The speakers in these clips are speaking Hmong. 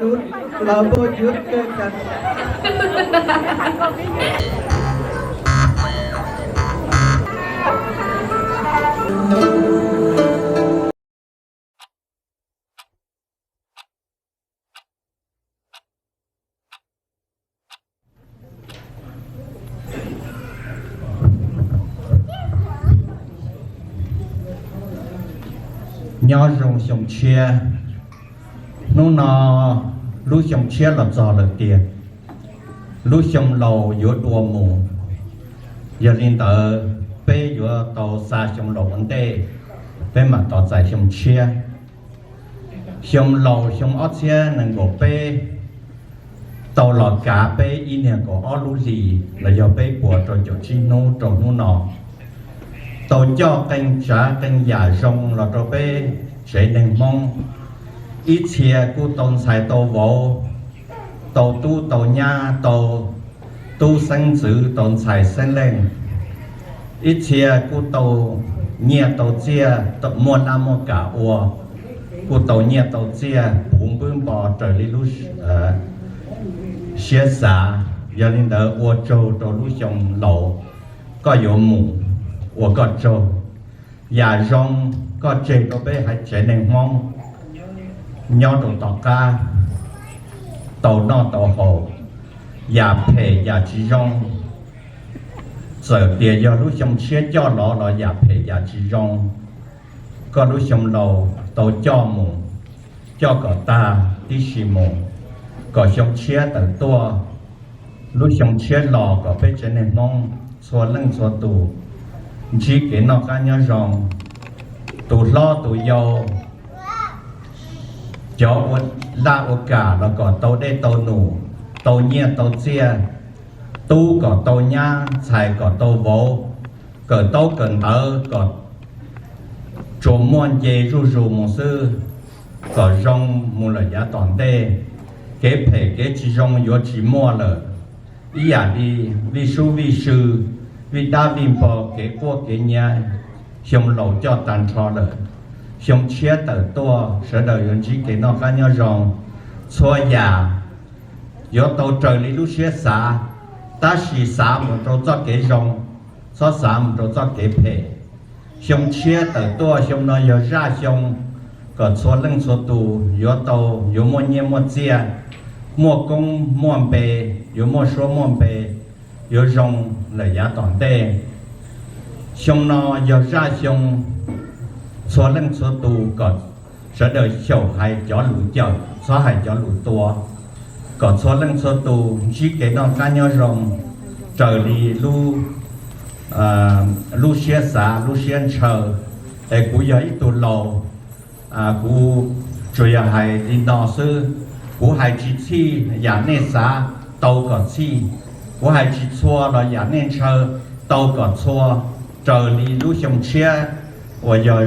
Los puas yuav kawg kas. Nyob zoo xyoo tshiab. Hnub no lub xyoo tshiab los txog lawm tiag, lub xyoo laus yuav dua mus. Yog li ntawd peb yuav tau xa xyoo laus ua ntej, peb mam tos txais xyoo tshiab. Xyoo laus xyoo ob txhiab nees nkaum peb tau los kav peb ib niag kaum ob lub hlis los yog peb puas rau caum tsib hnub rau hnub no, tau coj qee tsav qee yam zoo los rau peb tsev neeg Hmoob. Ib txhia kuj tau ntxhais tau vauv, tau tub tau nyab, tau tub xeeb ntxwv, tau ntxhais xeeb leej. Ib txhia kuj tau nyiaj tau txiaj, muaj laj muaj kam ua, kuj tau nyiaj tau txiaj puv npwb npo raws li lub siab xav. Yog li ntawd ua tsaug rau lub xyoo laus koj yuav mus, ua koj tsaug. Yam zoo koj tseg rau peb haiv tsev neeg Hmoob nyob rau tom qab tau noj tau haus. Yam phem yam tsis zoo, txawm tias yog lub xyoo tshiab coj los los yam phem yam tsis zoo, koj lub xyoo laus tau coj mus, coj kom tag tib si mus, kom xyoo tshiab tawm tuaj, lub xyoo tshiab los kom peb tsev neeg Hmoob txhua leej txhua tus ntsib kev noj qab nyob zoo, tus hlob tus yau, cov ua laj ua kam los kom tau dej tau num, tau nyiaj tau txiaj, tub kom tau nyab, ntxhais kom tau vauv, kawm ntaub kawm ntawv kom tsuas muaj nce zuj zus mus xwb, kom zoo mus lawm yav tom ntej. Kev phem kev tsis zoo yuav tsis muaj lawm. Ib yam li vij sub vij sw, vij dab vij npo, kev quaj kev nyiav, xyoo laus coj tag nrho lawm. Xyoo tshiab tawm tuaj sawv daws yuav ntsib kev noj qab nyob zoo. Txhua yam yuav tau raws li lub siab xav, tab sis xav mus rau txoj kev zoo, txhob xav mus rau txoj kev phem. Xyoo tshiab tawm tuaj xyoo no yog zaj xyoo kom txhua leej txhua tus yuav tau, yuav muaj nyiaj muaj txiaj, muaj koob muaj npe, yuav muaj suab muaj npe, yuav zoo lawm yav tom ntej. Xyoo no yog zaj xyoo txhua leej txhua tus kom sawv daws xyaum hais cov lus cawm, txhob hais cov lus tua, kom txhua leej txhua tus ntsib kev noj qab nyob zoo raws li lub siab xav lub siab ntshaw. Es kuv yog ib tug laus, kuv tsuas yog hais li no xwb. Kuv hais tsis txhij, yam nej xav tau kom txhij. Kuv hais tsis txhua los yam nej ntshaw tau kom txhua, raws li lub xyoo tshiab uas yog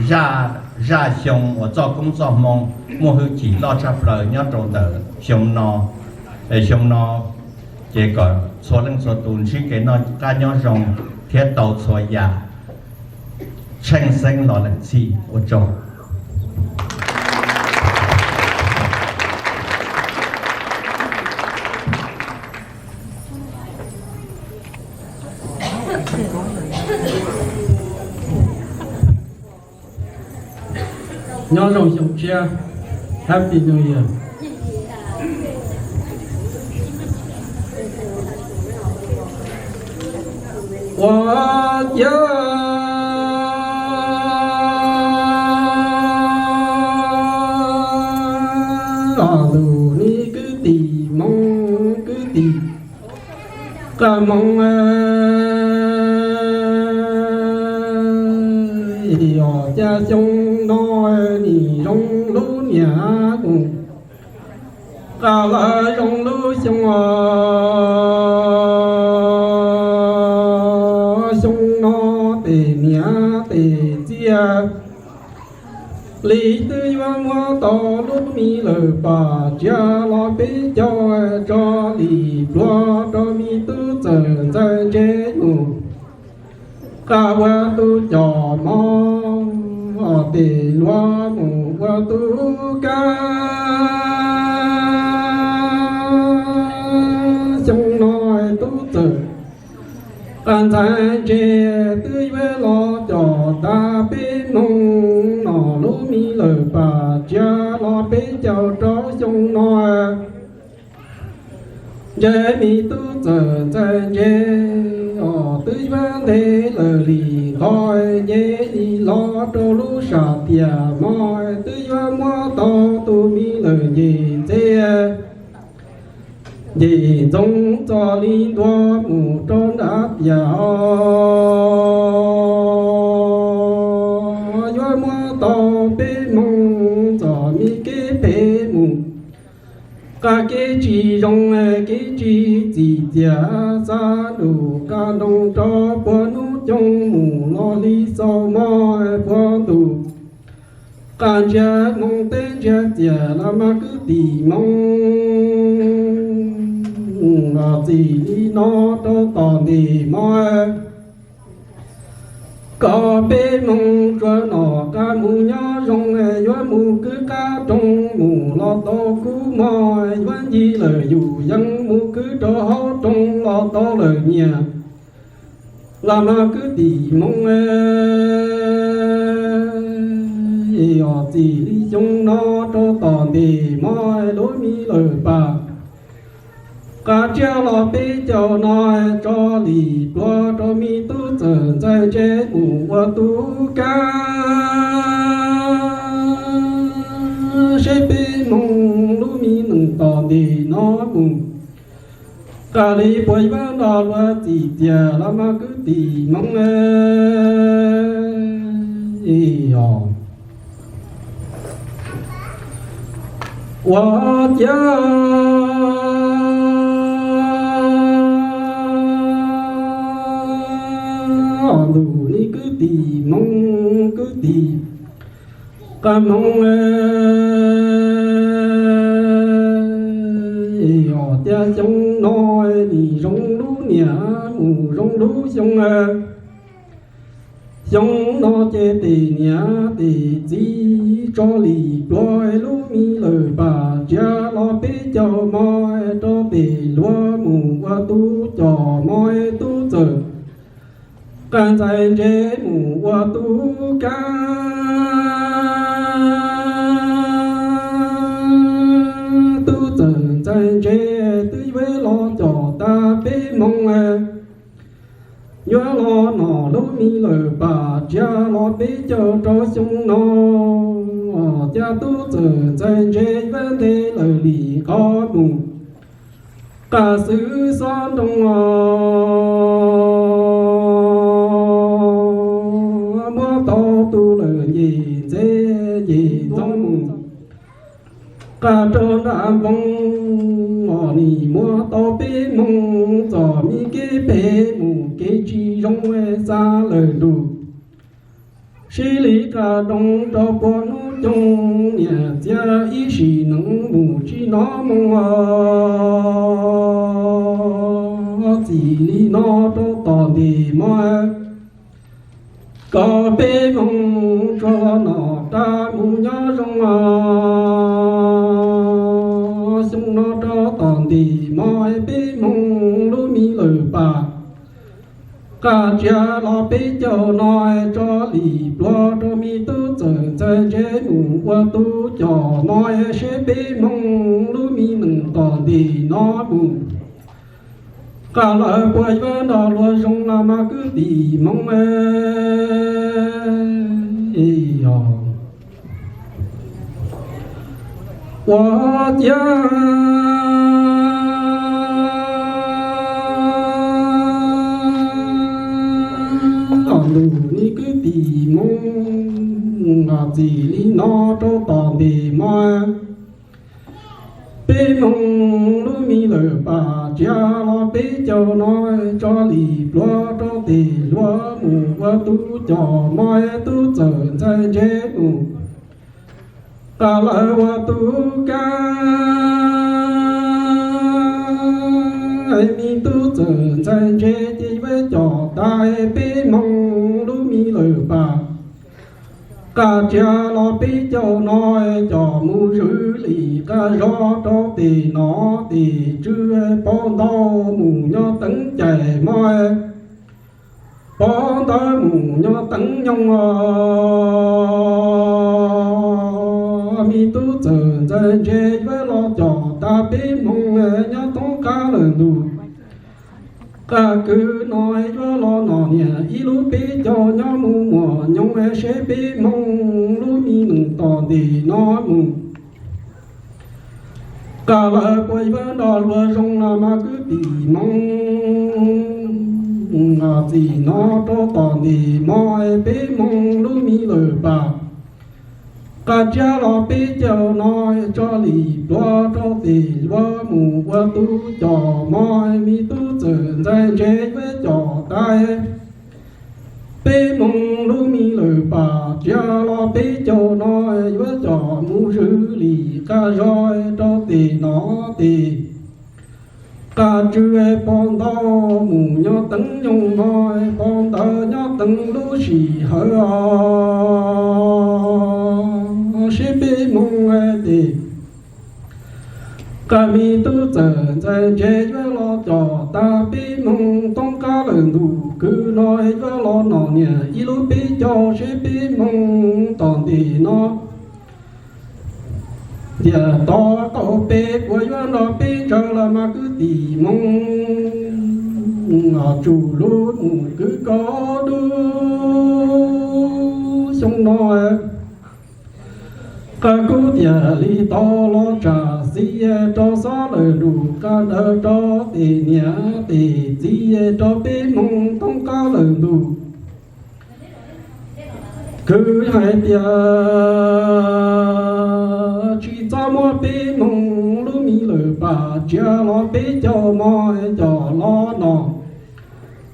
zaj, zaj xyoo uas txoj koob txoj hmoo muaj hwj chim loj tshaj plaws nyob rau ntawm xyoo no. Es xyoo no ces kom txhua leej txhua tus ntsib kev noj qab nyob zoo thiab tau txhua yam tsheej xeeb los lees txhij. Ua tsaug. Nyob zoo xyoo tshiab, Happy New Year. Ua ciav los lus ne kwv tij Hmoob kwv tij, qab Hmoob, yog cas xyoo no nim zoo lub niag mus, qab lawv zoo lub xyoo, xyoo no tes niam tes txiaj li twb yuav muab tau lub me lawm pam tsiab los peb cov tso li pluag rau me tub txawm ntxawg ntse mus, qab ua tub cov mov, tes luag mus ua tub kab. tub txawm, qas ntxhais ntse twb yuav los com tag peb moos no, lub me lawm pam tsiab los peb caug rau xyoo no. Ntshe me tub txawm ntxhais ntse os twb yuav ntev lawm li nqho, nce li los rau lub sam tias mog twb yuav muab tau tus me lawm nce ntxhe nce ntxoov txog li ntua mus rau nram tias os yuav muab tau peb moos txom me kev phem mus, qas kev tsis zoo kev tsis txim tias xa nrus qas nroo rau puag hnub coob mus los li xaus mog puag ntuj. Qas ntsiag moos teb ntsiag tias los mas kwv tij Hmoob, los txim li no rau tom ntej mog. Kom peb moos tsuas nom qab mus nyob zoo, yuav mus kwv qab rooj mus los tau kub mog, yuav ncig lawm yus yeej mus kwv rau hauv rooj los tau lawm nyias. Los mas kwv tij Hmoob es, os txim li xyoo no rau tom ntej mog, lub me lawm pam qas tsiab los peb caug no, tso li pluag rau me tub txawm ntxhais ntse mus ua tub kab seb peb moos lub me neej tom ntej no mus, qas li puas yuav nrog luag txim tias los mas kwv tij Hmoob es. Ua ciav ntuj li kwv tij Hmoob kwv tij qas Hmoob os, tias xyoo no nim zoo lub niam mus zoo lub xyoo. Xyoo no ces tej niam tej txiv tso li pluag, lub me lawm pam tsiab los peb caug mog, rau tej luag mus ua tub com mog, tub txawm qas ntxhais ntse mus ua tub kab. Tub txawm ntxhais ntse twb yuav los com tag peb moos, yuav los nom lub me lawm pam tsiab los peb caug rau xyoo no. Cas tub txawm ntxhais ntse yuav ntev lawm li qhov mus, qas xwb xob nroo os, muab tau tus lawm nce ntxhe nce ntxoov mus, qas rau nram npoo os, nim muab tau peb moos txom me kev phem mus, kev tsis zoo xa lawm ntuj. Sib li qas nroo rau puag hnub coob, niam txiv ib sim neej mus tsis hnov moo os, txim li no rau tom ntej mog. Kom peb moos tsuas los nom qab mus nyob zoo os, xyoo no rau tom ntej mog, peb moos lub me lawm pam qas tsiab los peb caug no, tso li pluag rau me tub txawm ntxhais ntse mus ua tub com mog, seb peb moos lub me neej tom ntej no mus, qas lawv puas yuav nrog luag zoo los mas kwv tij Hmoob os. Ua ciav ntuj li kwv tij Hmoob, txim li no rau tom ntej mog. Peb moos lub me lawm pam tsiab los peb caug no, tso li pluag rau tej luag mus ua tub com mog, tub txawm ntxhais ntse mus, qas lawv ua tub kab. Me tub txawm ntxhais ntse ces yuav com tag peb moos lub me lawm pam Qas tsiav los peb caug no, coj mus zwm lim qas zog rau tim no, tim tsw pov ntau mus nyob teev cais mog, pov ntawd mus nyob teev nyoog os. Me tub txawm ntxais ntse yuav los coj tag peb moog nyob toob qab lawm ntus. Qas kwv no yuav los nom niam ib lub peb caug nyob mus muaj nyoog seb peb moog lub me neej tom ntej no mus. Qas lawv puas yuav nrog luag zoo los mas kwv tij Hmoob, txij no rau tom ntej hmo peb moog lub me lawm pam. Qas tsiav los peb caug no, tso lim pluav rau tim yuav mus ua tub coj mog, me tub txawm ntxais ntse yuav coj tag peb moog lub me lawm pam. Tsiav los peb caug no, yuav coj mus zwm lim qas zog rau tim no, tim qas tsw pov ntau mus nyob teev nyoog mog, pov ntawd nyob teev lub sij hawm os, seb peb moog tes. Qas me tub txawm ntxais ntse yuav los coj tag peb moog toob qab lawm ntus. Kwv no yuav los nom niam ib lub peb caug seb peb moog tom ntej no. Tiam tod qaum peb puas yuav nrog peb ntsawg los mas kwv tij Hmoob, tsum lub mus kwv kaus dub xyoo no. Qas kuv tias li tau los tsam txiv rau xob lawm ntuj, qas ntawd rau tim niam tim txiv rau peb moog toob qab lawm ntuj. Kwv hais tias tsis txhob muab peb moog lub me lawm pam, tsiav los peb caug mog coj los nom.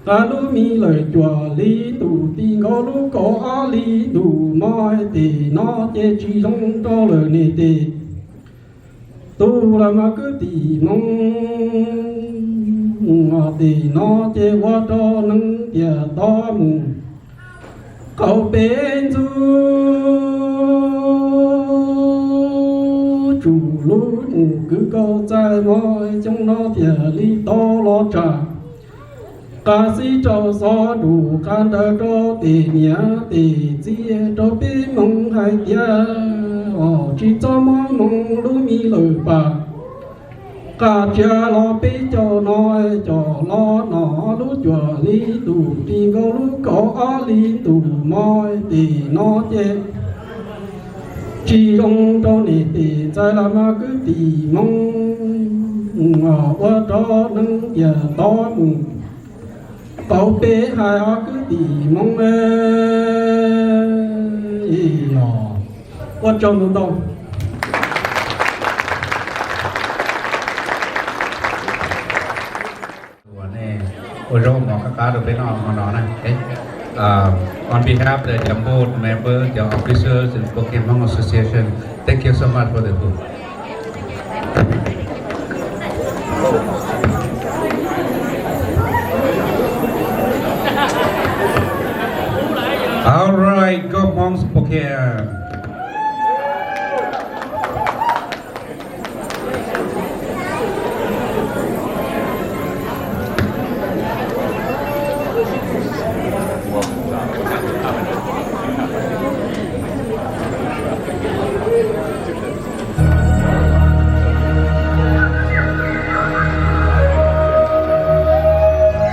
Qas lub me lawm cuaj li ntuj, ti nkaus lub kaum ob li ntuj mog, tim no ces tsis zoo rau lawm ne tes. Tub los mas kwv tij Hmoob, tim no ces ua rau neeg tiam tod mus qaum peb ntxub, tsum lub mus kwv kaus txais mog, xyoo no tias li tau los tsam. Qas xib rau xob ntuj, qas ntawd rau tim niam tim txiv rau peb moog hais tias, tsis txhob muab moog lub me lawm pam. Qas tsiav los peb caug no, coj los nom lub cuaj li ntuj, ti nkaus lub kaum ob li ntuj mog, tim no ces tsis zoo rau ne tes, ntxais los mas kwv tij Hmoob, ua rau neeg tiam tod mus qaum peb hais os kwv tij Hmoob. Ua tsaug ntau ntau. Uas nej ua zaub mov qab qab rau peb noj hmo no na. On behalf of the board member, the officers in Spokane Hmong Association, thank you so much for the food. All right, go Hmong Spokane.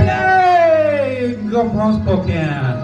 Yay! Nkauj Hmoob Spokane.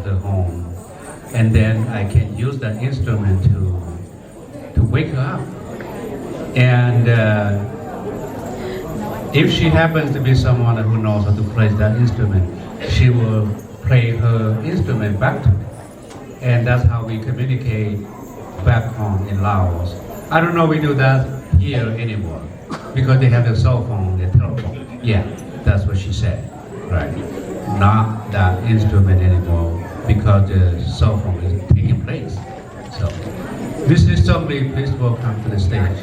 her home, and then I can use that instrument to to wake her up. And uh, if she happens to be someone who knows how to play that instrument, she will play her instrument back to me. And that's how we communicate back home in Laos. I don't know we do that here anymore because they have the cell phone, the telephone. Yeah, that's what she said, right? Not that instrument anymore because the cell phone is taking place. So, Missus Song Lee, please welcome to the stage.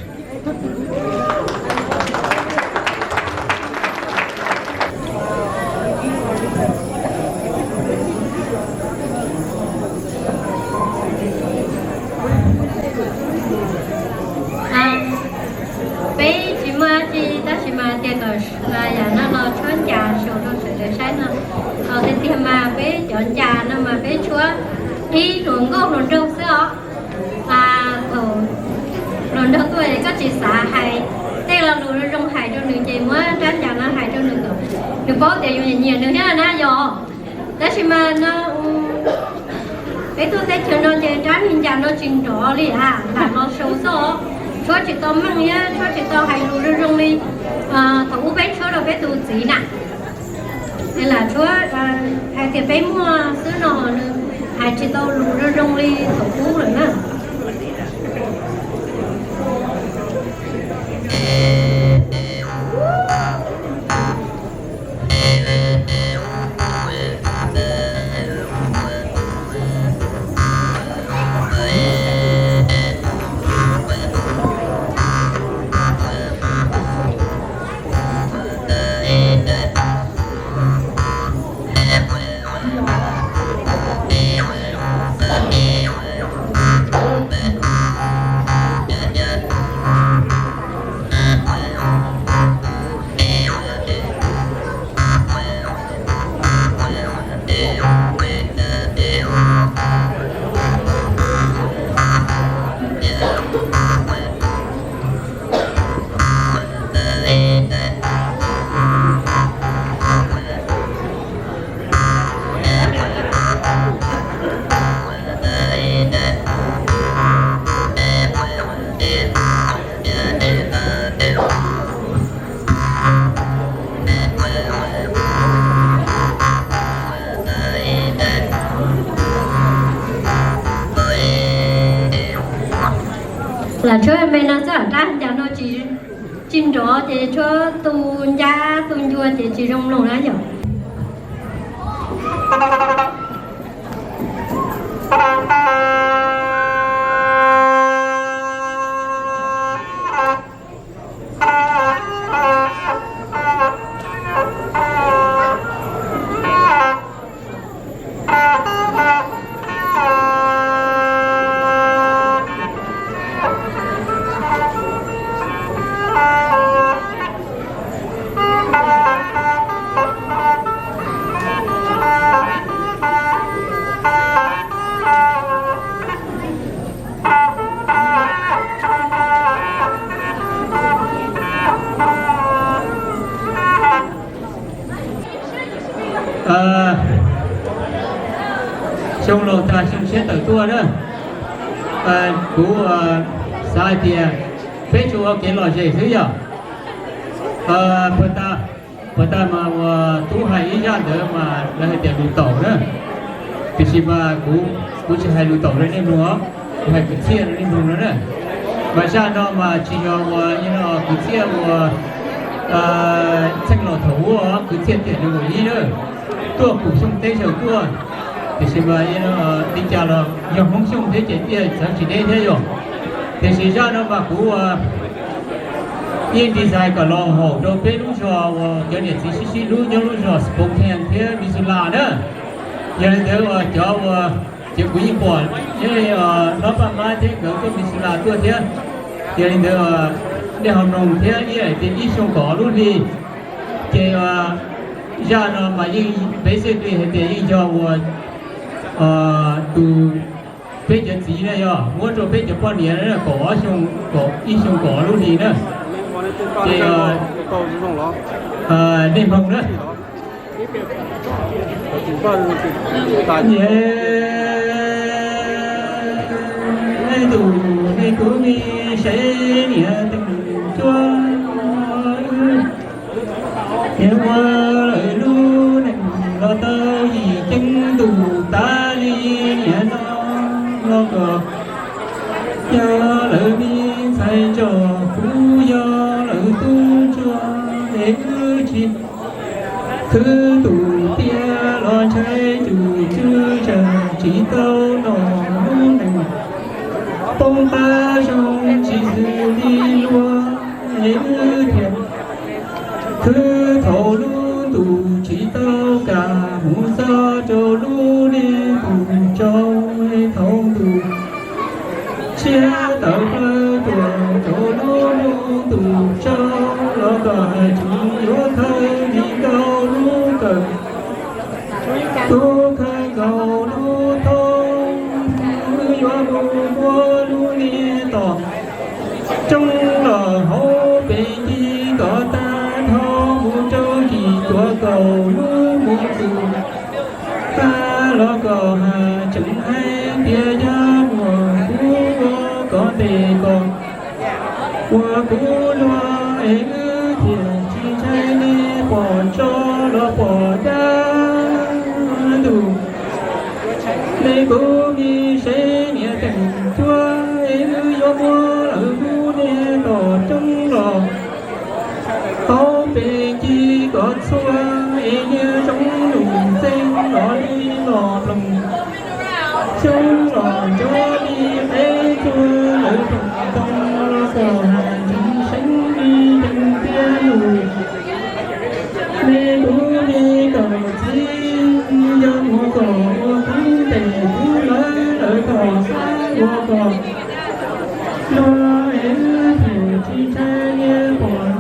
Peb tsis muaj dab tsi tab sis mas tias kom yam no los tshuab ncas saum rau sawv daws saib no. Tiag tiag mas peb cov ncas no mas peb tshuab ib hluas nkauj hluas nraug xwb os. Thaum hluas nraug tuaj koj tsis xav hais tej lo lus zoo zoo hais rau nws ces muab rab ncas no hais rau nws kom nws paub tias yus nyiam nyiam nws thiab na yog. Tab sis mas no peb tuaj teb chaws no ces rab ncas no tsis nrov li a, lam los sau xwb os. Tshuab tsis tau meej thiab tshuab tsis tau hais lus zoo zoo li thaum ub peb tshuab rau peb tus txiv na. Lam tshuab hais tias peb muaj xwb no nws hais tsis tau lus zoo zoo li thaum ub lawm na. Lam tshuab me no xwb, rab ncas no tsis nrov ces tshuab tu ncab tu ncua ces tsis zoo mloog na yom. Xyoo laus tas xyoo tshiab tawm tuaj na. Kuv xav hais tias peb tsuas ua kev lom zem xwb yom. Puag ta, puag ta mas uas tub hais ib zaj ntawd mas lawv hais tias lus taum na. Tiam sis mas kuv, kuv tsis hais lus taum rau nej mloog os, kuv hais kwv txhiaj rau nej mloog no na. Mas zaj no mas tsis yog uas kwv txhiaj uas txheej laus thaum ub, kwv txhiaj tiam nees nkaum ib na, tuaj pum xyoo teb chaws tuaj. Tiam sis mas li cas los yog Hmoob Xyooj thiab ces yeej txawv tsis deb thiab yom. Tiam sis zaj no mas kuv yeej design kom los haum rau peb lub zos uas cov niam txiv sib sib hlub nyob lub zos Spokane thiab Missoula na. Yog li ntawd uas cov uas, ces kuv yeej pom nyob li hlob Paj Mab thiab nkawd tuaj Missoula tuaj thiab. Yog li ntawd nej ho mloog thiab ib hais tias ib xyoo kaum ob lub hli, ces zaj no mas yeej basically hais tias yeej yog uas tus, peb cov txiv na yog muab rau peb cov poj niam kaum ob xyoo, ib xyoo kaum ob lub hli na. Ces nej mloog na. Niam, nej tus me tub me sev niam teem cuab, niam ua lawm lub neej los tau yim ceeb ntuj tas li niam no, los kom yog lawv me ntxhais tsom kuv yog lawv tub ntsuag es wb tsis khwv tus tiag los ntshai tus tswv tsam tsis tau noj lub neej poob qab zoo tsis xws li luag es wb thiaj khwv thaum lub ntuj tsis tau kam mus txog rau lub niag ntuj tsaus, thaum ntuj tshiab tawm plaws tuaj rau lub ntuj tsaus los kom hais tsis yuav khawb li nkauj lub kawm. Kuv khawb nkaus lub thoob, wb yuav mus muab lub niag tom roob los hauv pes ncig kom tag nrho mus rau kis tuav kaum lub mus tus tag los kom hais tseem hais tias yog muaj kuv ua koj ntes koj ua kuv luag es wb thiaj tsis ntshai nej pom tso los pom dab ntuj. Nej kuv me sev niam teem cuab es wb yuav muab lawv lub niag tom roob los hauv pes ncig kom txhua es niag zoo num txeeg los li los ploog, xyoob los nrov li qeb tsuag lawv ploog ntoo los kom hais tseem seev li ntees tiaj lus. Me tub me kawm txiv, yog ua kom ua kuv ntes kuv lawv lawv kom xab ua kom luag es wb thiaj tsis ntshai niag pom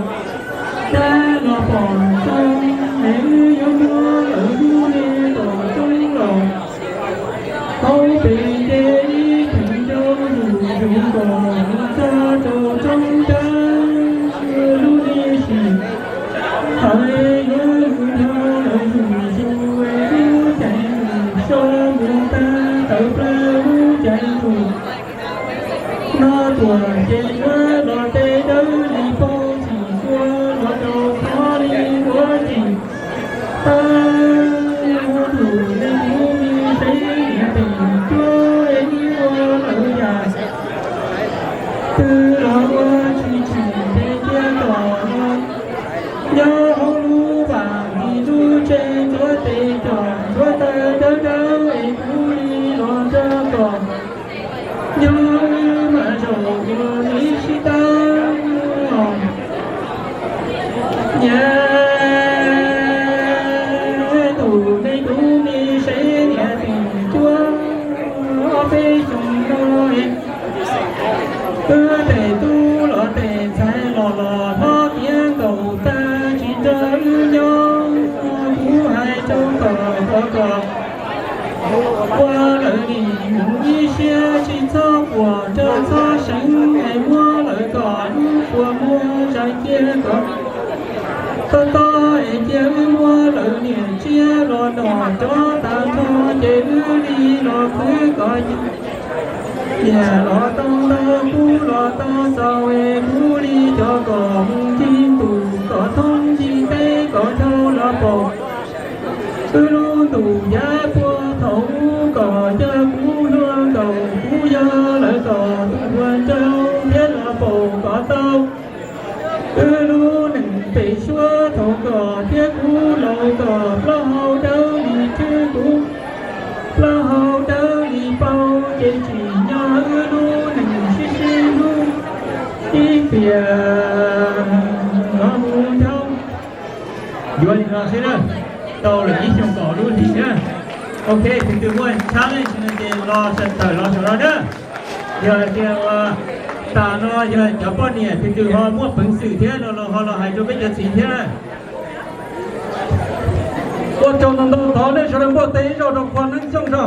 dab los pom tso es wb yuav muab lawv lub niag tom roob los hauv pes nce ib theem rau zus zus kom mus txog rau roob dab lub niag sim hais yuav mus dhau lawv zus zus lub cai zus so mus tag tawm plaws lub cai zus no tuaj ces yuav los tej dawb li pau txim xua los rau qhov li ua txim. Tau ua tus neeg kuv me sev niam teem cuab es wb ua lawv yam twg los ua tsis tsim tes cia kom los nyob hauv lub vam ntsis lub tsev ntxuav tes kom ntxuav taw dawb dawb es kuv li los nrog kom nyob wb mam zaum ua ib sib tab os. Niam, tus neeg kuv me sev niam teem cuab ob peb xyoos no es wb tes tub los tes ntxhais los los hlob tiav nkaus tag tsis nrog wb nyob. Kuv hais rau kom kom kom ua lawv nim mus ib siab tsis txhob quaj nrog txhob seev es muab lawv kom lub kua muag zais cia kom tob tob es cia wb muab lawv niam tsiab los noj rov tag nrho ces wb li los khwv kom niam los tau ntau kuv los tau txaus es kuv li cov kom mus ncig ntuj kom thoob ncig teb kom dhau los paum wb lub ntuj yav puag thaum ub kom coj kuv hluas nkaus kuv yog lawv kom tus hluas nraug thiab los paum kom tau wb lub neej pem suab thaum kom thiab kuv laus kom plaub hau dawb li tswb kuv plaub hau dawb li paub ces tsim nyog wb lub neej sib sib hlub ib pliag los mus dhau. Yuav li no xwb na, tau lawm ib xyoos kaum lub hlis na. Ok, tus twg muaj challenge no ces los tawm los saum no na. Yog hais tias ua tas no yog cov poj niam tus twg ho muaj peev xwm thiab no los ho los hais rau peb cov txiv thiab na. Ua tsaug ntau ntau tod nej sawv daws npuaj tes ib zaug rau Khuam Neeb Xyooj tso.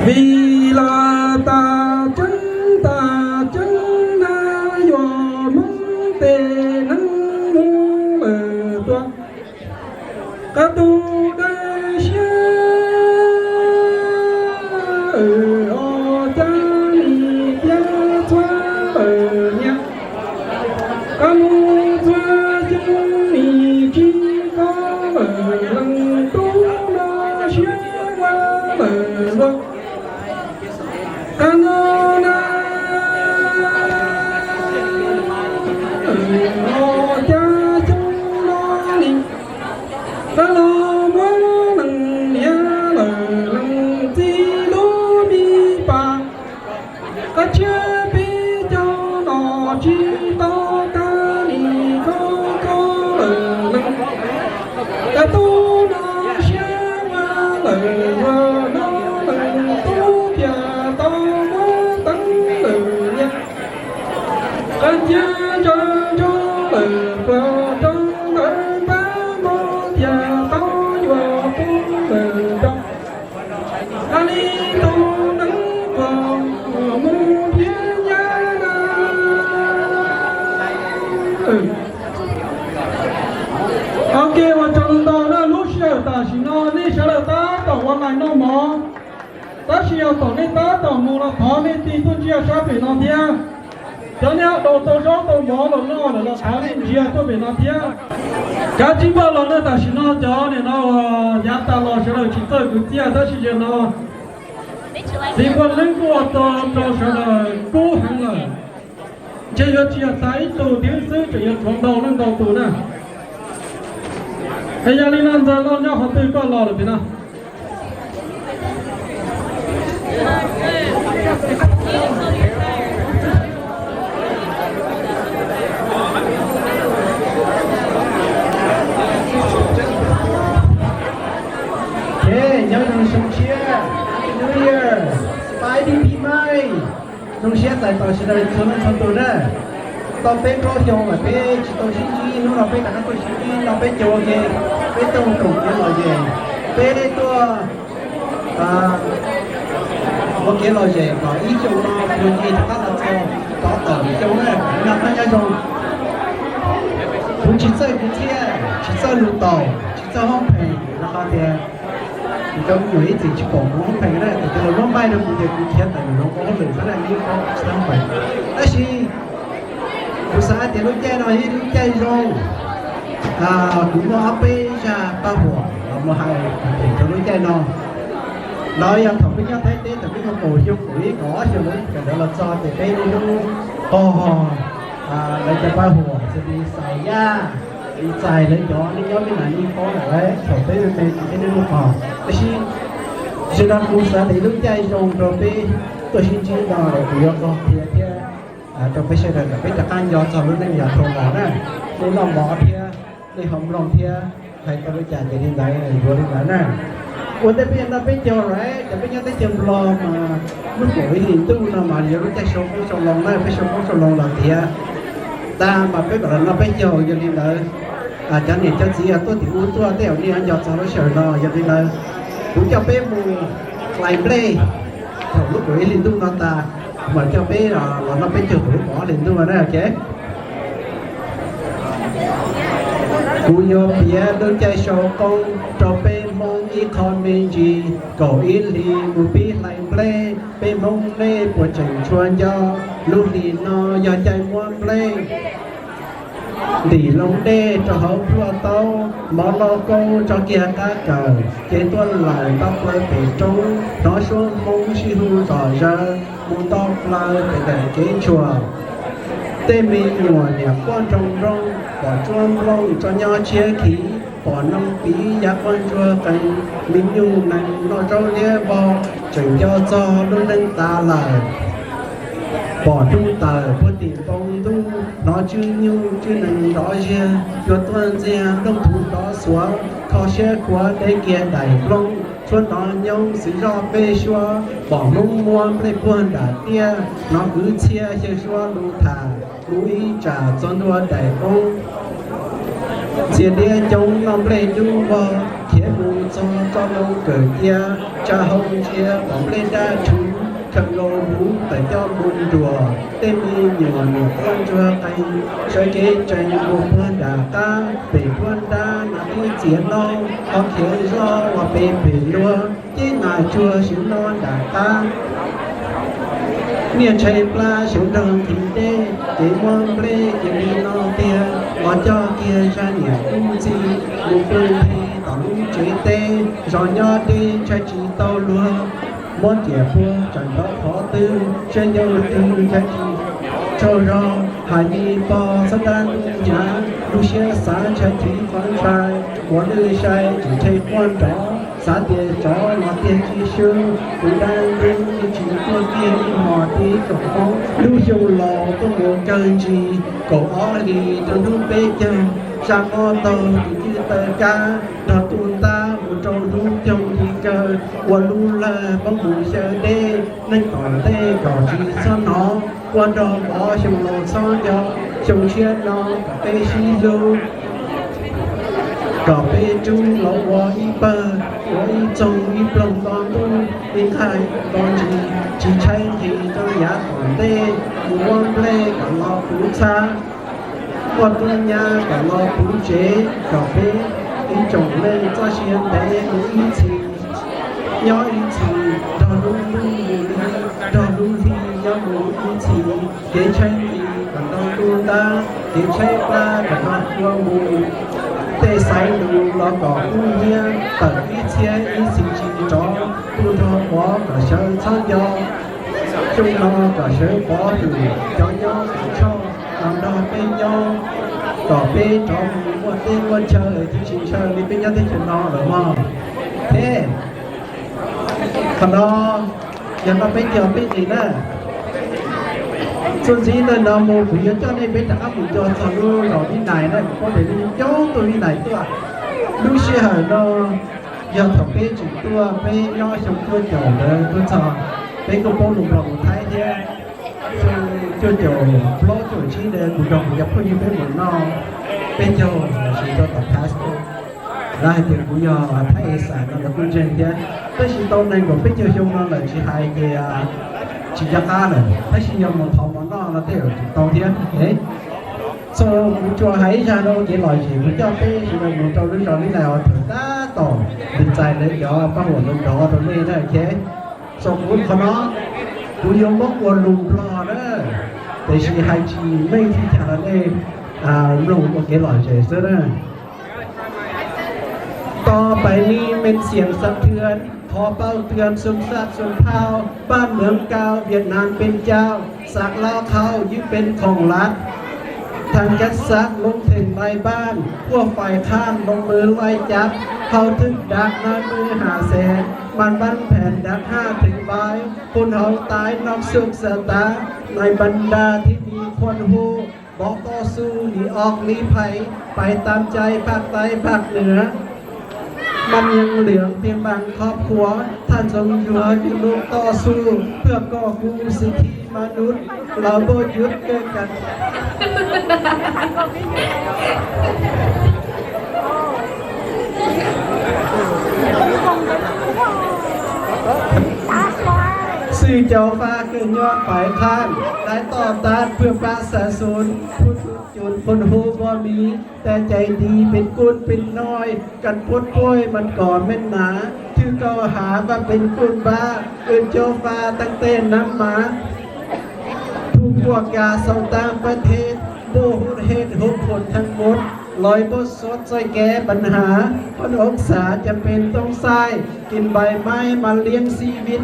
Vim los tas Kab mus txhua xyoo nim tsis koj lawm leej tub no siab ua lawm luag. Kab no na, os cas xyoo no li, kab los muab leej niam lawm leej txiv lub me pas. Kab tshiab peb caug no tsis tau tag li koj koj lawm leej. Kab tub no siab ua lawm luag no leej tub thiaj tau muab teeb lawm niam. Kab cia tsa ntso lawm puag rau ntawm pab mog thiaj tau yuav pub lawm rau. Kab li tau neeb puag mus thiab nyab na. Ok, ua tsaug ntau na, lub sij hawm tam sim no nej sawv daws tab tom ua lais noj mov, tab sis yog thaum nej tab tom mus los thov nej tig tuaj ntsia sab pem no thiab. Cov nej daus tau zaub tau mov los noj lawm los thov nej ntsia tuaj pem no thiab. Kav tsij npaj los na, tam sim no cov niam no uas yav tas los sawv daws tsis txawj kwv txhiaj tab sis yog no txiv Paj Leeb kuj ua tau rau sawv daws kub heev lawm. Ntshe yuav tsis yog xav ib tug twg xwb, tseem yuav tshuav ntau leej ntau tus na. Es yog li no Ntxawg Lauj nyob qhov twg koj los lawm pem no? Ok, nyob zoo xyoo tshiab, Happy New Year, Spy P P May. Zoo siab txais tos sawv daws txhua leej txhua tus na. Tau peb plaub xyoo lawm peb tsis tau sib ntsib, hnub no peb rov qab tuaj sib ntsib no peb caug ua ke, peb tuaj koom kev lom zem, peb tuaj ua kev lom zem kom ib xyoo no puag ncig rov qab los txog rov tawm xyoo na, noj qab nyob zoo. Kuv tsis txawj kwv txhiaj, tsis txawj lus taus, tsis txawj hoob pheem, rau qhov tias cov me nyuam ib txwm tsis pom kuv hoob pheem na, ces cov lus muab npaij rau kuv ces kuv khiav tawm mus hauv hauj lwm xwb na, ib qho tsis tau hoob pheem. Tab sis kuv xav hais tias lub caij no yog ib lub caij zoo. Kuv muaj ob peb zaj paj huam los mus hais txog lub caij no. Los yog thaum peb nyob Thaib teb, thaum peb nyob kaum xyoo kaum ib kaum ob xyoo lawm, thaum ntawd los txog ces peb lub hnub qog lawv cov paj huam xws li Xais Yaj, Xais Xais lawv cov nej nyob Vib Nais nej paub lawm, thaum peb me me ces peb lub hnub qog. Tab sis tam sim no kuv xav tias lub caij zoo rau peb tuaj sib ntsib no lawm kuv yuav qog qhia thiab rau peb sawv daws kom peb rov qab nco txog lub neej yog dhau los na. Nej noj mov thiab nej ho mloog thiab hais tau li cas ces li ntawd yuav li ntawd na. Ua ntej peb yuav noj peb caug lawm, cov peb nyob teb chaws Nplog mas lub kaum ib hlis ntuj no mas yog lub caij sau qoob sau loo na, peb sau qoob sau loo los tiav tag mas peb mam los noj peb caug. Yog li ntawd cov niam cov txiv tuaj tim ub tuaj tej zaum nej yuav nco txog lub sij hawm no. Yog li ntawd kuv coj peb mus hlais nplej thaum lub kaum ib hlis ntuj no tas, kuv mam coj peb los noj peb caug thaum lub kaum ob hlis ntuj na, ok. Kuv yuav piav lub caij sau qoob rau peb Hmoob ib qho me ntsis. Kaum ib hlis mus pib hlais nplej, peb Hmoob nej puas tseem tshua nco? Lub hlis no yog caij muab nplej ntim loo dej rau hauv pluaj taub, mov lauj kaub tso kiag qab kawm, ces tuaj lawm nto plaws pem roob, hnov suab Hmoob sib hu zom zaws mus nto plaws pem daim kev ntsuas. Tej me nyuam niam quaj nroo nroo, pom tsuab nplooj tso nyob tshiab khiv, pom noog piv yav quaj ntsuag qees, me nyuj nees noj zaub liab vog, tseem nco txog lub neej tas lawm. Pom ntuj tawm puag tim npoo ntuj, hnov tswb nyuj tswb nees nrov ziag, cua tuaj ntxiag nplooj thuv nrov xuav, kho siab khuav deb kiag daim nplooj, tshuab hnov nyoob xwv zoj peb suab, pom Hmoob muab nplej puag nram tiaj, hnov kwv txhiaj xyaw suab lus tham, mus ib tsam txog ntua daim qoob. Ntxhias liab coob noj nplej dub vog, khiav mus txog tso loo kawm cia, tsa hau ntsia pom nplej daj rhuv, khawm nkaus huv tawm coj mus nruam, tej me nyuam niam quaj ntsuag qees, sawv kev tsees mus puag nram qab, pem puag nrab nas tib txiav noj, ho khiav zoj los pem pem luag, ceb nas tsuag sawv noj nram qab. Niaj tshee plab sawv nrog nqhis dej, kev muab nplej cia li no Coj kiag zaj niam tub txij mus pw nthi tom lub tsev teb, zos nyob deb ntshai tsis tau luag, muab riam puag tseem rov qhov twg, siab ncauj twg ntshai tsis tsaug zog, hais li pog txhob dab ntub hnyav, lub siab xav ntshai tsis qhov ntshai, ua lwj sai tsis rhe quaj nrov, xav tias tsov los tiag tsis swb, tus dab ntub yeej tsis tuaj kiag ib hmos tib tsoom hmoob, lub xyoo laus tuaj mus kawg ntsis, kaum ob hlis rau hnub peb caug, zaj mob taug tus cwj taw kab, nrog tuj ntab mus rau hnub coog hli kawg, ua lub lawg poob mus xyaw dej, neej tom ntej kom tsis txhob hnov, ua nrog vov xyoo laus txhob nco, xyoo tshiab no kom peb sib hlub, kom peb rub los ua ib pawg, ua ib txoog ib ploog nto ntuj, ib nqaij nto ntsis, tsis tshaib nqhis rau yav tom ntej, mus muab nplej kom los puv txhab, muaj tub nyab kom los puv tsev, kom peb ib tsoom neej txoj sia ntev mus ib txhis, nyob ib txhis, nrog lub ntuj mus li, nrog lub hli nyob mus ib txhis, kev tshaib nqhis kom nrog tuj ntab, kev tshaib plab kom nrog kua mus, tej xaiv lus los kom kub hnyiab, tawm ib txhiab ib txhis tsis rov, tuj nrog pov kom sawv txhob nco, xyoo no kom sawv pov hwm, cov nyob kom tshoj, los nrog peb nyob, kom peb rov mus muaj teb muaj chaw thiaj tsis ntshaw li peb nyob teb chaws no lawm mog. Thiab qhov no, yog no peb cog peb nqis na. Txuas ntxiv ntawm no mus kuv yuav coj nej peb rov qab mus cog txog lub zos Vib Nais na, kuv paub tias nej coob tuaj Vib Nais tuaj. Lub sij hawm no yog thaum peb tseem tuaj peb nyob xyoo cuaj caum ntawd tuaj txog, peb kuj paub lus Nplog lus Thaib thiab. Xyoo cuaj caum plaub cuaj caum tsib ntawd kuv nrog kuv cov phooj ywg peb mus noj peb caug lossis rau tom Costco. Lawv hais tias kuv yog Thaib Exas no lawv kuj ntseeg thiab. Tab sis tau nees nkaum peb caug xyoo no lawm tsis hais ces tsis nco qab lawm, tab sis yog mus thov mov noj no tej zaum tseem tau thiab. Txog kuv tsuas hais ib zaj rau kev lom zem kuv coj peb sawv daws mus rau lub zos Vib Nais os, thaum tab tom ntim txais lawv cov paj huam ntawd nrov rau nej na. Txog kuv qhov no, kuv yuav muab ua lus Nplog na, tiam sis hais tsis meej tsis cas los nej mloog ua kev lom zem xwb na. Tos pais ni men xiam xab thwm, qhov pauj twm xum xab xum thau, paj mws kaus Viet Nam pes cau, xav laub khau ywb pes khoom lav, thas kav xav lub theem nais npaj, huaj fais khaj loo mws laij cav, hau thwm dav nais mws ham xees, mas npaj phem dav haj theem npais, phun hauv tais noj xum xav tav, nais npaj nra thib ni khuam hu, npov toj xu li ok li phais, pais tam cai phaj tais phaj nwv, mas nyeej lwm tiam npaj khob khuav, thaj ntxoov yuag yug lub toj xu, phwj koj kuv xwm thib ma nub, lawv npaj yug kawg kav xwm cau faj kawg nyob pais khaj, dai toj tab phwj pab xav xun, phwj cun phun hu npua mi, tes cai nti pes kuj pes noij, kas puab puaj mas kom mej nav, thwj kau hav vaj pes kuj npab, wb cov faj teeb tej nab mas, phum puaj kas xaus taab pab theb, npuj hub hej hub phum thaj mub, loj npuj xub txoj kev npaj hav, phoj ob xav ca pes toob xaij, kis npais maib mas liab xib vib,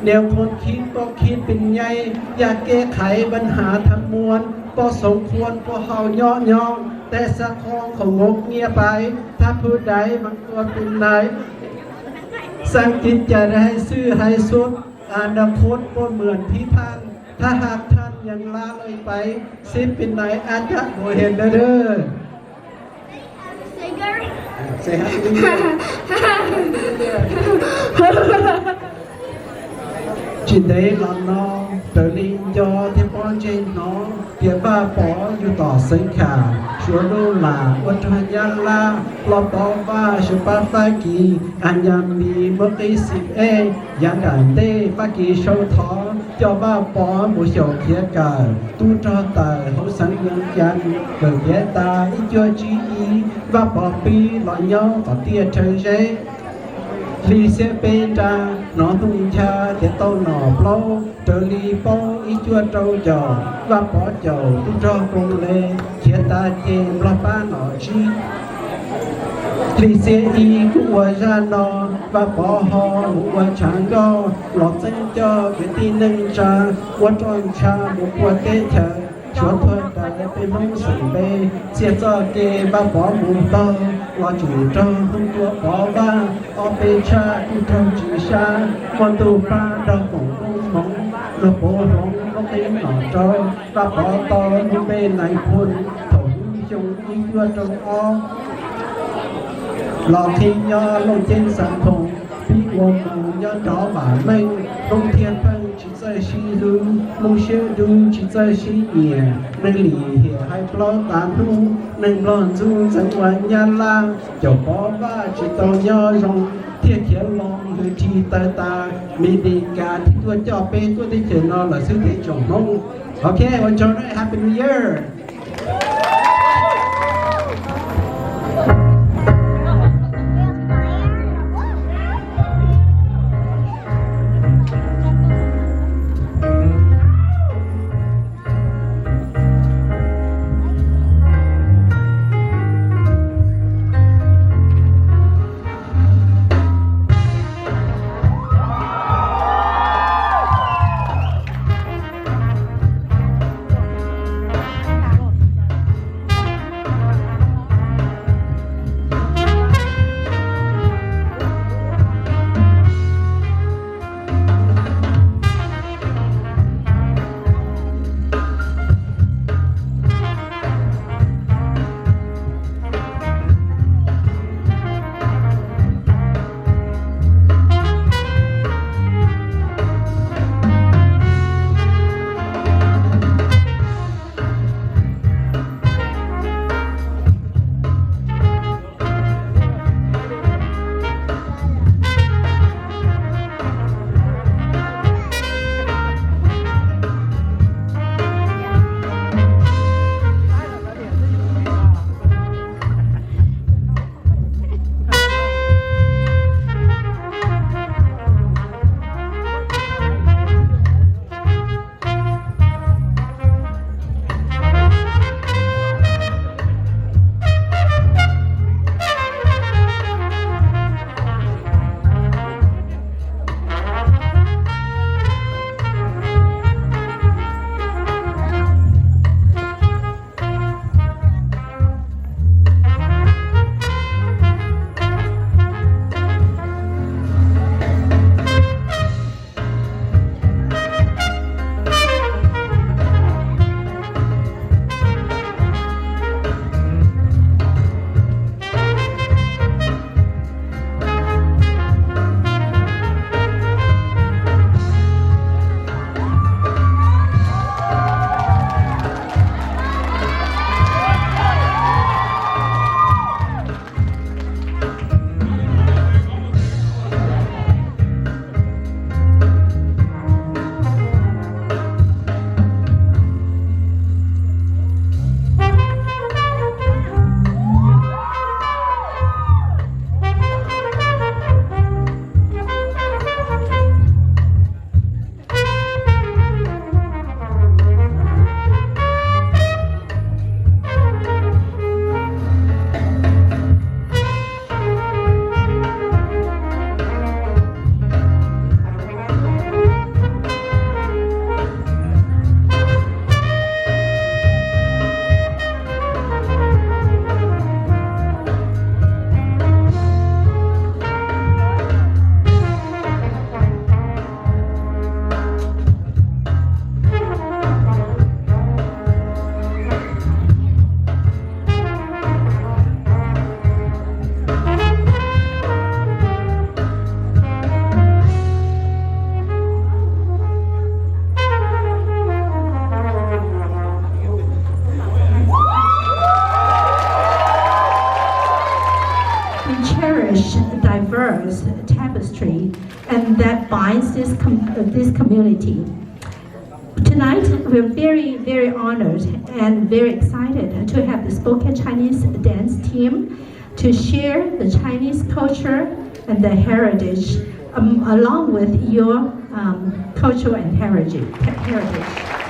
niam khoom khib poj khib pes nyai, yaj kev qhais npaj hav thaj muab, poj xoov khuam poj hau nyob nyob, tes xav qhov khoom muab nyiaj pais, thaj phwj dais mas tua pes nais, xav kis cas hais xwm hais xub, a na khub puaj mws thib phaj, thaj hav thaj nyeej laj loj pais, xib pes nais a caj npua hem dawb dawb. Tsis ntev los no, raws li nco thiab pob ntseg hnov tias Vaj Pov yug tom Xeev Kham, Suav Luj Lam ua rog Nyab Laj, los pov Vaj sawv pab Fab Kis, a nyas mis muab qib xim ej, yav nram ntej Fab Kis sau thov coj Vaj Pov mus xyaum khiav kawm, tub rog tawm hauv xeev Vees Cas, kawm khiav tas ib cuaj tsib ib, Vaj Pov pib los nyob tom tiaj Rhawv Zeb. Hli xiab peb nra, hnov hnub ncha tias tau nom plaub, raws li paub ib cuaj rau caum, Vaj Pov caum tub rog Koob Lev, khiav tas ces Nplog pab nom tsib. Hli xiab ib kuj ua zaj no, Vaj Pov ho mus ua tshav nkauj los txeeb coj kwv tij neej tsa, ua roj ntsha mus pua teb chaws, suav thuav rawv peb Hmoob xeem npe, txiaj txoj kev Vaj Pov mus taug, los tsum raug hu ua Pov Vaj, ob peb tshaj kuj raug tsis sab, muaj ntuj pab nrog koom koob hmoov, luag puv hloov lub qib nom rau, Vaj Pov tau lub npe Nais Phoo, thaum lub xyoo ib cuaj rau ob. Los qhib nyob Looj Ceeb Xeev Khuam, pib ua mus nyob nrov vam meej, Hmoob thiaj pheej tsis txawj sib hlub, Hmoob siab dub tsis txawj sib nyiam, neeg Lim Hiam hais plaub tas hnub, neeg Nplog ntxub ntxeev ua Nyab Laj, caum Pov Vaj tsis tau nyob zoo, thiaj khiav los hwm ris taw tas, Mes Kas thiaj tuaj coj peb tuaj teb chaws no lawm xwb thiab tsoom Hmoob. Ok, ua tsaug na, Happy New Year. We cherish diverse tapestry and that binds this, com- uh, this community. Tonight, we're very, very honored and very excited to have the Spokane Chinese dance team to share the Chinese culture, and the heritage, um, along with your, um, cultural and heritage, heritage.